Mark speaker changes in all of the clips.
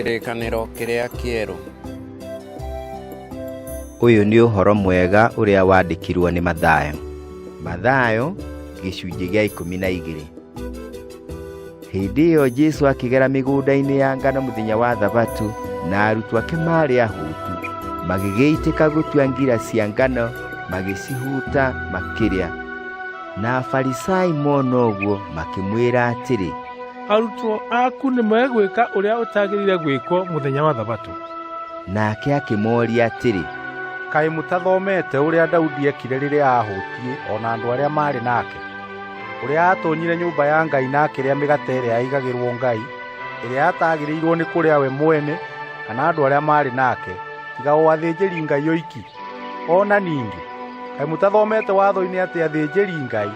Speaker 1: Kĩrĩkanĩro kĩrĩa kĩerũ.
Speaker 2: Ũyũ nĩ ũhoro mwega ũrĩa wandĩkirwo nĩ Mathayo. Mathayo gĩcunjĩ gĩa 12. Hĩndĩ ĩyo Jesũ akĩgera mĩgũnda-inĩ ya ngano mũthenya wa Thabatũ, na arutwo ake maarĩ ahũtu. Magĩgĩitĩka gũtua ngira cia ngano, magĩcihuta makĩrĩa. Na Afarisai mona ũguo makĩmwĩra atĩrĩ,
Speaker 3: Arutwo aku nĩ megwĩka ũrĩa ũtagĩrĩire gwĩkwo mũthenya wa Thabatũ.
Speaker 2: Nake akĩmoria atĩrĩ,
Speaker 4: Kaĩ mũtathomete ũrĩa Daudi eekire rĩrĩa aahũtiĩ o na andũ arĩa maarĩ nake? Ũrĩa aatoonyire nyũmba ya Ngai na akĩrĩa mĩgate ĩrĩa yaigagĩrwo Ngai, ĩrĩa ataagĩrĩirwo nĩ kũrĩa we mwene kana andũ arĩa maarĩ nake, tiga o athĩnjĩri-Ngai oiki. O na ningĩ, kaĩ mũtathomete watho-inĩ atĩ athĩnjĩri-Ngai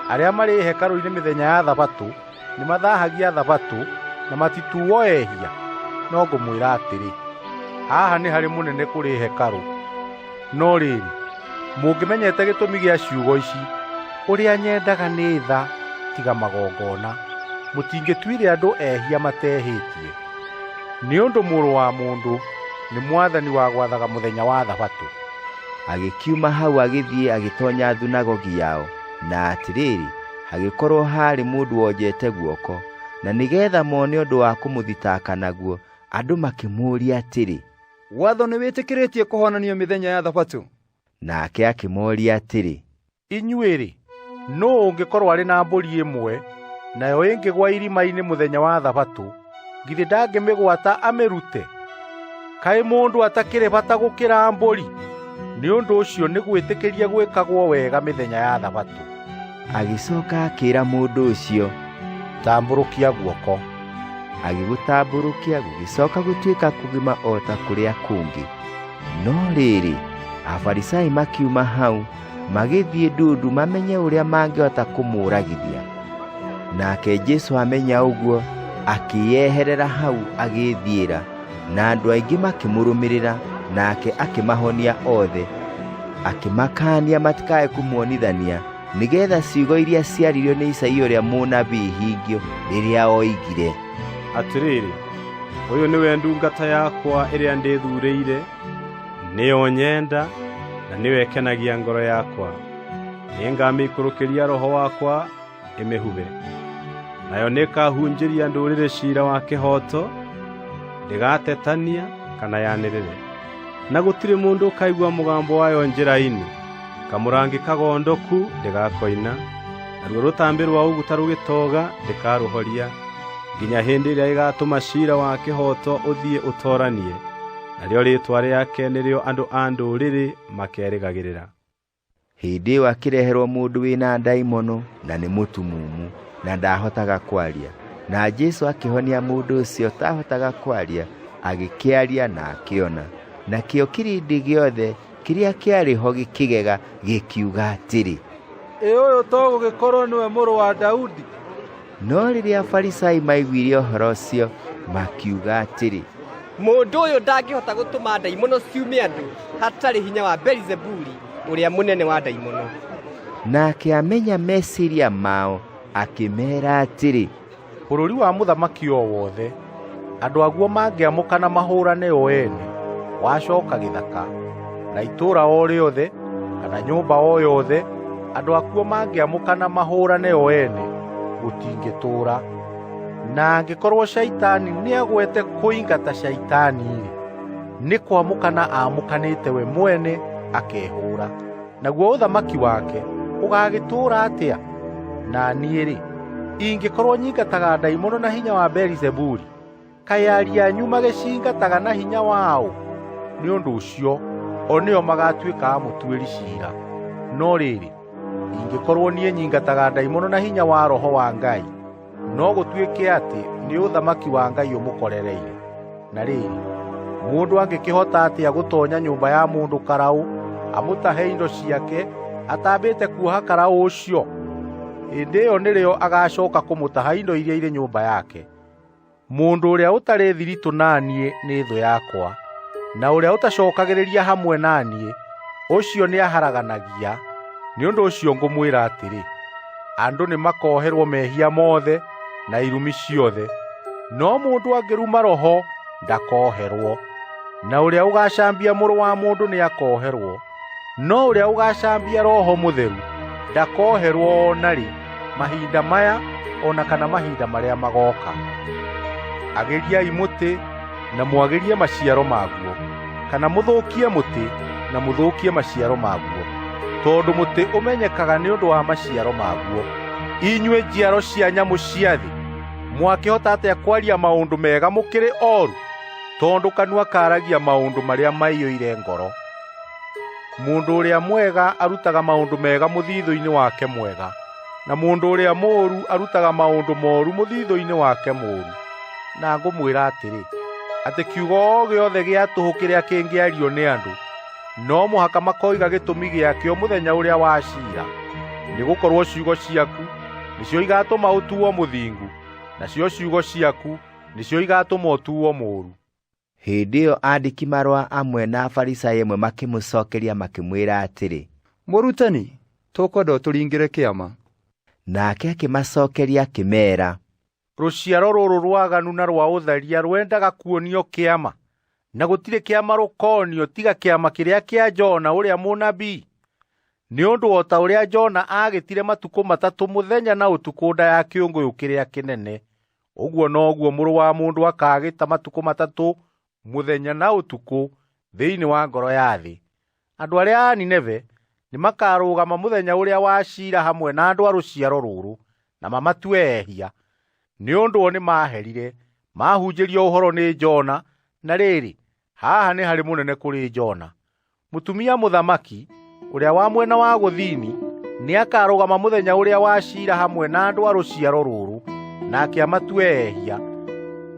Speaker 4: arĩa marĩ hekarũ-inĩ mĩthenya ya Thabatũ nĩmathaahagia Thabatũ na matituo ehia? No ngũmwĩra atĩrĩ, haha nĩ harĩ mũnene kũrĩ hekarũ. No rĩrĩ, mũngĩmenyete gĩtũmi gĩa ciugo ici, ‘Ũrĩa nyendaga nĩ tha tiga magongona,’ mũtingĩtuire andũ ehia matehĩtie. Nĩ ũndũ Mũrũ wa Mũndũ nĩ Mwathani wa gwathaga mũthenya wa Thabatũ.
Speaker 2: Agĩkiuma hau agĩthiĩ agĩtonya thunagogi yao, na atĩrĩrĩ, hagĩkorwo haarĩ mũndũ wonjete guoko, na nĩgeetha mone ũndũ wa kũmũthitanga naguo, andũ makĩmũũria atĩrĩ,
Speaker 5: Watho nĩwĩtĩkĩrĩtie kũhonania mĩthenya ya Thabatũ?
Speaker 2: Nake akĩmooria atĩrĩ,
Speaker 4: Inyuĩ-rĩ, nũũ ũngĩkorwo arĩ na mbũri ĩmwe, nayo ĩngĩgũa irima-inĩ mũthenya wa Thabatũ, githĩ ndangĩmĩgwata amĩrute? Kaĩ mũndũ atakĩrĩ bata gũkĩra mbũri? Nĩ ũndũ ũcio nĩ gwĩtĩkĩrie gwĩkagwo wega mĩthenya ya Thabatũ.
Speaker 2: Agĩcoka akĩĩra mũndũ ũcio,
Speaker 4: Tambũrũkia guoko.
Speaker 2: Agĩgũtambũrũkia gũgĩcoka gũtuĩka kũgima o ta kũrĩa kũngĩ. No rĩrĩ, Afarisai makiuma hau magĩthiĩ ndundu mamenye ũrĩa mangĩhota kũmũũragithia. Nake Jesũ amenya ũguo, akĩĩyeherera hau agĩĩthiĩra, na andũ aingĩ makĩmũrũmĩrĩra, nake akĩmahonia othe, akĩmakaania matikae kũmuonithania, nĩgeetha ciugo iria ciaririo nĩ Isaia ũrĩa mũnabii ihingio rĩrĩa oigire,
Speaker 6: Atĩrĩrĩ, ũyũ nĩwe ndungata yakwa ĩrĩa ndĩthuurĩire, nĩyo nyenda na nĩyo ĩkenagia ngoro yakwa. Nĩngamĩikũrũkĩria Roho wakwa ĩmĩhube, nayo nĩĩkahunjĩria ndũrĩrĩ ciira wa kĩhooto, ndĩgatetania kana yanĩrĩre. Na gũtirĩ mũndũ ũkaigua mũgambo wayo njĩra-inĩ. Kamũrangi kagondoku ndĩgakoina, naruo rũtambĩ rwa ũguta rũgĩtoga ndĩkarũhoria, nginya hĩndĩ ĩrĩa ĩgaatũma ciira wa kĩhooto ũthiĩ ũtooranie, narĩo rĩĩtwa rĩake nĩrĩo andũ a ndũrĩrĩ makerĩgagĩrĩra.
Speaker 2: Hĩndĩ ĩyo akĩreherwo mũndũ wĩna ndaimono na nĩ mũtumumu na ndaahotaga kwaria. Na Jesũ akĩhonia mũndũ ũcio ũtaahotaga kwaria, agĩkĩaria na akĩona. Nakĩo kĩrĩndĩ gĩothe kĩrĩa kĩarĩ ho gĩkĩgega gĩkiuga atĩrĩ,
Speaker 5: Ĩ ũyũ to gũgĩkorwo nĩwe mũrũ wa Daudi?
Speaker 2: No rĩrĩa Afarisai maiguire ũhoro ũcio, makiuga atĩrĩ,
Speaker 7: Mũndũ ũyũ ndangĩhota gũtũma ndaimono ciume andũ hatarĩ hinya wa Beelizebuli ũrĩa mũnene wa ndaimono.
Speaker 2: Nake amenya meciria mao, akĩmeera atĩrĩ,
Speaker 4: Bũrũri wa mũthamaki o wothe, andũ aguo mangĩamũkana mahũũrane o ene, wacoka gĩthaka, na itũũra o rĩothe kana nyũmba o yothe, andũ akuo mangĩamũkana mahũũrane o ene, gũtingĩtũũra. Na angĩkorwo Shaitani nĩagwete kũingata Shaitani-rĩ, nĩ kwamũkana aamũkanĩte we mwene akehũũra. Naguo ũthamaki wake ũgaagĩtũũra atĩa? Na niĩ-rĩ, ingĩkorwo nyingataga ndaimono na hinya wa Beelizebuli, kaĩ ariũ anyu magĩcingataga na hinya wa ũ? Nĩ ũndũ ũcio o nĩo magaatuĩka amũtuĩri ciira. No rĩrĩ, ingĩkorwo niĩ nyingataga ndaimono na hinya wa Roho wa Ngai, no gũtuĩke atĩ nĩ ũthamaki wa Ngai ũmũkorereire. Na rĩrĩ, mũndũ angĩkĩhota atĩa gũtonya nyũmba ya mũndũ karaũ amũtahe indo ciake atambĩte kuoha karaũ ũcio? Hĩndĩ ĩyo nĩrĩo agacooka kũmũtaha indo iria irĩ nyũmba yake. Mũndũ ũrĩa ũtarĩ thiritũ na niĩ nĩ thũ yakwa, na ũrĩa ũtacokagĩrĩria hamwe na niĩ, ũcio nĩaharaganagia. Nĩ ũndũ ũcio ngũmwĩra atĩrĩ, andũ nĩmakoherwo mehia mothe na irumi ciothe, no mũndũ angĩruma Roho ndakooherwo, na ũrĩa ũgaacambia Mũrũ wa Mũndũ nĩakooherwo, no ũrĩa ũgaacambia Roho Mũtheru ndakooherwo o na rĩ, mahinda maya o na kana mahinda marĩa magooka. Agĩriai mũtĩ na mwagĩrie maciaro maguo, kana mũthũkie mũtĩ na mũthũkie maciaro maguo, tondũ mũtĩ ũmenyekaga nĩ ũndũ wa maciaro maguo. Inyuĩ njiaro cia nyamũ cia thĩ, mwakĩhota atĩa kwaria maũndũ mega mũkĩrĩ oru? Tondũ kanua karagia maũndũ marĩa maiyũire ngoro. Mũndũ ũrĩa mwega arutaga maũndũ mega mũthithũ-inĩ wake mwega, na mũndũ ũrĩa mũũru arutaga maũndũ mooru mũthithũ-inĩ wake mũũru. Na ngũmwĩra atĩrĩ, atĩ kiugo o gĩothe gĩa tũhũ kĩrĩa kĩngĩario nĩ andũ, no mũhaka makoiga gĩtũmi gĩakĩo mũthenya ũrĩa wa ciira. Nĩgũkorwo ciugo ciaku nĩcio igaatũma ũtuo mũthingu, nacio ciugo ciaku nĩcio igaatũma ũtuo mũũru.
Speaker 2: Hĩndĩ ĩyo andĩki-marũa amwe na Afarisai amwe makĩmũcookeria makĩmwĩra atĩrĩ,
Speaker 5: Mũrutani, tũkwenda ũtũringĩre kĩama.
Speaker 2: Nake akĩmacookeria akĩmeera,
Speaker 4: Rũciaro rũrũ rwaganu na rwa ũtharia rwendaga kuonio kĩama, na gũtirĩ kĩama rũkonio tiga kĩama kĩrĩa kĩa Jona ũrĩa mũnabii. Nĩ ũndũ o ta ũrĩa Jona aagĩtire matukũ matatũ mũthenya na ũtukũ nda ya kĩũngũyũ kĩrĩa kĩnene, ũguo noguo Mũrũ wa Mũndũ akaagĩta matukũ matatũ mũthenya na ũtukũ thĩinĩ wa ngoro ya thĩ. Andũ arĩa a Nineve nĩmakarũgama mũthenya ũrĩa wa ciira hamwe na andũ a rũciaro rũrũ na mamatue ehia, nĩ ũndũ o nĩmaherire mahunjĩrio ũhoro nĩ Jona, na rĩrĩ, haha nĩ harĩ mũnene kũrĩ Jona. Mũtumia mũthamaki ũrĩa wa mwena wa gũthini nĩakarũgama mũthenya ũrĩa wa ciira hamwe na andũ a rũciaro rũrũ, nake amatue ehia,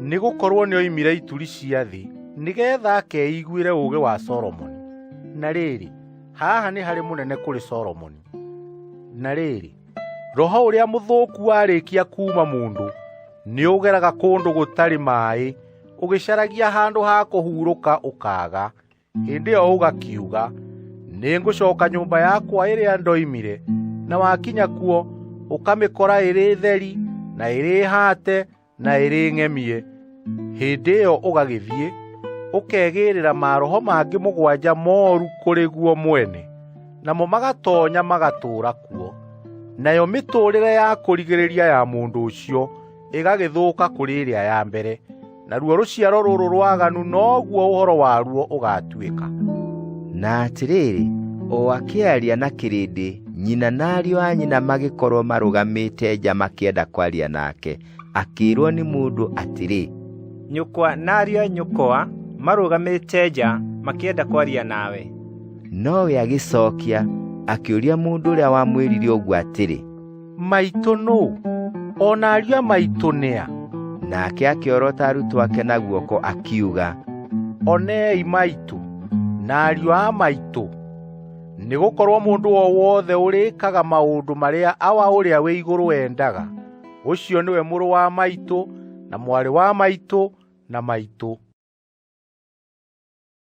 Speaker 4: nĩgũkorwo nĩoimire ituri cia thĩ nĩgeetha akeiguĩre ũũgĩ wa Solomoni. Na rĩrĩ, haha nĩ harĩ mũnene kũrĩ Solomoni. Na rĩrĩ, roho ũrĩa mũthũku warĩkia kuuma mũndũ nĩũgeraga kũndũ gũtarĩ maaĩ, ũgĩcaragia handũ ha kũhurũka ũkaaga. Hĩndĩ ĩyo ũgakiuga, nĩngũcooka nyũmba yakwa ĩrĩa ndoimire, na wakinya kuo ũkamĩkora ĩrĩ theri na ĩrĩ haate na ĩrĩ ng'emie. Hĩndĩ ĩyo ũgagĩthiĩ ũkegĩrĩra maroho mangĩ mũgwanja mooru kũrĩ guo mwene, namo magatoonya magatũũra kuo. Nayo mĩtũũrĩre ya kũrigĩrĩria ya mũndũ ũcio ĩgagĩthũka kũrĩ ĩrĩa ya mbere, naruo rũciaro rũrũ rwaganu noguo ũhoro waruo ũgaatuĩka.
Speaker 2: Na atĩrĩrĩ, o akĩaria na kĩrĩndĩ, nyina na ariũ a nyina magĩkorwo marũgamĩte nja makĩenda kwaria nake. Akĩĩrwo nĩ mũndũ atĩrĩ,
Speaker 8: Nyũkwa na ariũ a nyũkwa marũgamĩte nja makĩenda kwaria nawe.
Speaker 2: Nowe agĩcookia, akĩũria mũndũ ũrĩa wamwĩrire ũguo atĩrĩ,
Speaker 4: Maitũ nũũ? O na ariũ a maitũ nĩa?
Speaker 2: Nake akĩorota arutwo ake na guoko akiuga,
Speaker 4: Onei maitũ na ariũ a maitũ, nĩgũkorwo mũndũ o wothe ũrĩkaga maũndũ marĩa Awa ũrĩa wĩ igũrũ endaga, ũcio nĩwe mũrũ wa maitũ na mwarĩ wa maitũ na maitũ.